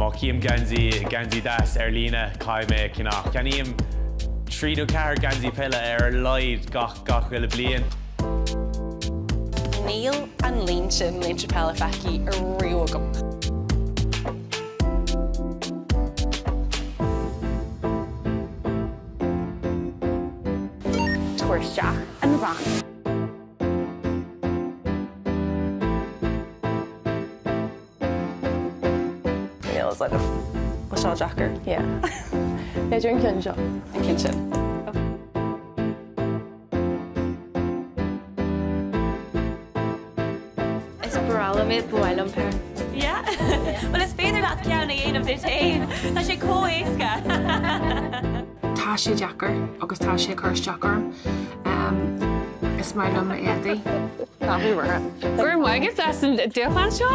Má chím geansaí, geansaí deas ar líne, caithfidh mé a cheannach. Ceannaím 3 nó 4 geansaí peile ar a laghad gach, gach uile bliain. Níl an líon sin léinte peile feicthe ariamh agam. Tabhair isteach an bhean. Níl fhios agam. Bhfuil seo deacair? Yeah. B'fhéidir an ceann seo. An ceann sin. Is breá liom é, ba mhaith liom péire. Yeah? Bhuel is féidir leat ceann a dhéanamh duit féin. Tá sé chomh éasca! Tá sé deacair agus tá sé ag cur isteach orm. Is maith liom m'éadaí. Ná bí buartha. Go raibh maith agat as an dúshlán seo!